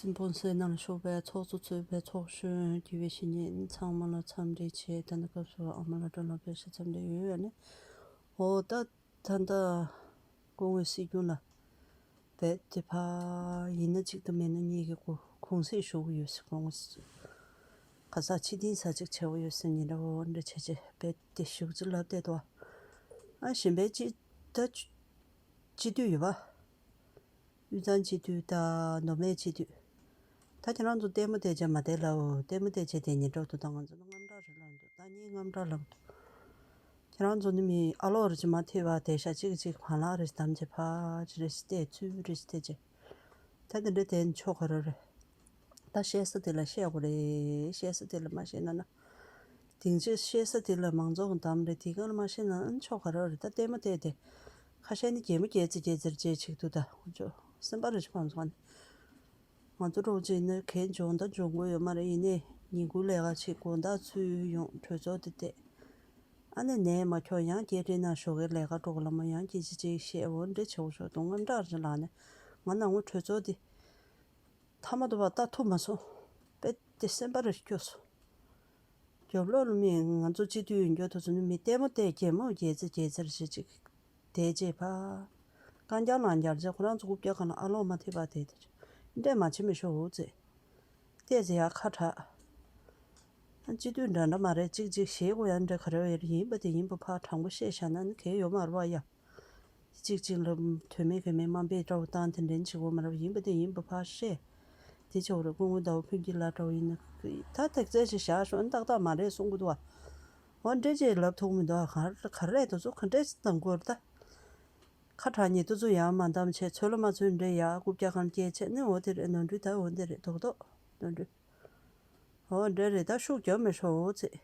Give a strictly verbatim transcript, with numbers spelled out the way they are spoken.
སྤུན་སྲིད་ནང་ལ་ཞུགས་པའི་ཚོགས་གཙོ་གཙོས་པའི་ཚོགས་གཞོན་དགེ་བའི་བཤེས་གཉེན་ཚང་མ་ལ་འཚམས་འདྲི་བྱས། ད་ནི་སྐབས་སུ་ཨ་མ་ལགས་སྒྲོལ་ལགས་ཕེབས་ཤག་འཚམས་འདྲི་ཡོད་ཡ་ནི། འོ་ད་ད་ལྟ་སྐུ་ངོ་སྲིད་སྐྱོང་ལ་རྦད་དེ་ཕར་ཡིན་ན་གཅིག་དང་མིན་ན་གཉིས་ཀྱི་གུང་གུང་སེང་ཞུ་གི་ཡོད་ཟེར། སྐུ་ངོ་ག་ས་ཕྱི་འཐེན་ས་གཅིག་བྱེད་དགོས་ཡོད་ཟེར། ཉིན་འདྲ་བོ་འདྲ་བྱས་བྱས་རྦད་དེ་ཞུ་གི་ཅིག་ལབ་བསྡད་འདུག་ཨ་གཞན་པའི་སྤྱི་ད་སྤྱི་འཐུས་ཡོད་པ། དབུས་གཙང་སྤྱི་འཐུས་དང་མདོ་སྨད་སྤྱི་འཐུས། ད་ཁྱེད་རང་ཚོ་ལྟད་མོ་བལྟས་བྱས་མ་བསྡད་ལབ། ལྟད་མོ་བལྟས་བྱས་དེ་ཉིན་འགྲོ་འདུག་ད་ང་ཚོ་ལ་དངངས་སྐྲག་རེད་ལབ་འདུག་ད་ངས་དངངས་སྐྲག་ལབ་འདུག་ཁྱེད་རང་ཚོ་ནི་མི་ཨ་ལོག་རེ་ཅིག་མ་ཐེབས་པ་བསྡད་ཤག་གཅིག་གཅིག་བང་ལག་རེ་བསྡམས་བྱས་ཕར་ཅིག་རེ་ཞིག་བལྟས། ཚུར་རེ་ཞིག་བལྟས་བྱས། ད་དེ་འདྲ་བསྡད་ན་ཆོ་ག་རེ་རེད། ད་བཤད་ས་དེ་ལ་བཤད་དགོས་རེད། བཤད་ས་དེ་ལ་མ་བཤད་ན་ན། སྡིངས་ཆ་བཤད་ས་དེ་ལ་མང་ཚོགས་ཀྱི་འདམ་རེད། དེ་གང་ལ་མ་བཤད་ན་ཨ་ཆོ་ག་རེ་རེད། ད་ལྟད་མོ་བལྟས་ཏེ་ཁ་ཤས་ནི་གད་མོ་བགད་ཙི་བགད་ཙིར་བྱེད་ཅིག་འདུག་ད་ཁོ་ཚོ་སེམས་པ་རེ་ཞིག་ཕམ་སོང་ནི། ང་ཚོ་འགྲོ་ཅིག་ནི་གས་འཇོང་ད་འཇོང་དགོས་ཡོད་མ་རེད། ཡིན་ནའི་ཉིན་གུང་ལས་ཀ་བྱེད། དགོང་དག་ཚུར་ཡོང་གྲོས་ཚོགས་དེ་བལྟས། ཨ་ནི་ནས་མ་ཁྱོད་ཡང་སྐད་འདྲེན་ན་ཞོགས་ཀའི་ལས་ཀ་འགྲོ་གི་ལ་མོ་ཡང་སྐད་ཆ་ཅིག་བཤད། འོ་འདྲ་བྱེད་དགོས་ཤོག་དུང་དངངས་སྐྲག་རེ་ལངས་ནས། ང་ནང་ངོ་གྲོས་ཚོགས་དེ་མཐའ་མ་དུ་བ་ལྟ་ཐུབ་མ་སོང་། རྦད་དེ་སེམས་པ་རེ་སྐྱོ་སོང་། རྒྱབ་ལོགས་ལ་མི་ང་ཚོ་སྤྱི་འཐུས་ཡིན་རྒྱུ་དེ་ཚོ་ནི་མི་ལྟད་མོ་བལྟས་གད་མོ་བགད་ཙི་བགད་ཙིར་བྱེད་ཅིག་བསྡད་རྗེས་ཕར་རྐང་རྒྱག་ལངས་རྒྱག་རྗེས་ཁོ་རང་ཚོ་རྐུབ་བཀྱག་སྒང་ལ་ཨ་ལོག་མ་ཐེབས་པ་བསྡད་དེ་འདྲས་མ་བྱེད་མི་ཤོག་འོ་ཙི། བལྟས་ཚེ་ཡར་ཁ་གྲག་ཨ་སྤྱི་འཐུས་འདྲ་འདྲ་མ་རེད། གཅིག་གཅིག་ཞེད་དགོས་ཡ་འདྲ་ག་རེ་ཡོད་རེད། ཡིན་པ་དེ་ཡིན་པ་ཕར་དྲང་པོ་བཤད་བཞག་ན་ནི་གལ་ཡོད་མ་རེད་པ་ཡ། གཅིག་གཅིག་ལ་དོན་མེད་གལ་མེད་དམའ་འབེབས་འདྲ་བོ་བཏང་དེ་འདྲ་བྱེད་དགོས་མ་རེད་པ། ཡིན་པ་དེ་ཡིན་པ་ཕར་བཤད། དེ་ཆོག་རེད། སྐུ་ངོ་ཟླ་བ་ཕུན་སྐྱིད་ལགས་འདྲ་བོ་ཡིན་ན་ད་ཐེག་རྩལ་ཞིག་བཞག་ཤོག་ཨ་ཏག་ཏག་མ་རེད་གསུང་གི་འདུག་བ། འོ་འདྲས་ཅིག་ལབ་ཐུབ་མི་འདུག་བ། ག་ག་རེ་དེ་ཚོ་ག་འདྲས་གཏང་དགོས་རེད་ད། ཁ་གྲག་ཉེ་དུ་ཚོ་ཡང་མ་འདམ་བྱས། ཚོད་ལ་མ་ཚོད་འདྲེ་ཡག་རྐུབ་བཀྱག་སྒང་སྐྱེལ་བྱས་ནི། འོ་དེ་རེད། ནོར་འཁྲུལ་ད་འོ་འདི་རེད། རྡོག་རྡོག་ནོར་འཁྲུལ། འོ་འདྲེ་རེད། ད་ཤུགས་རྒྱབ་མི་ཤོག་འོ་ཙི།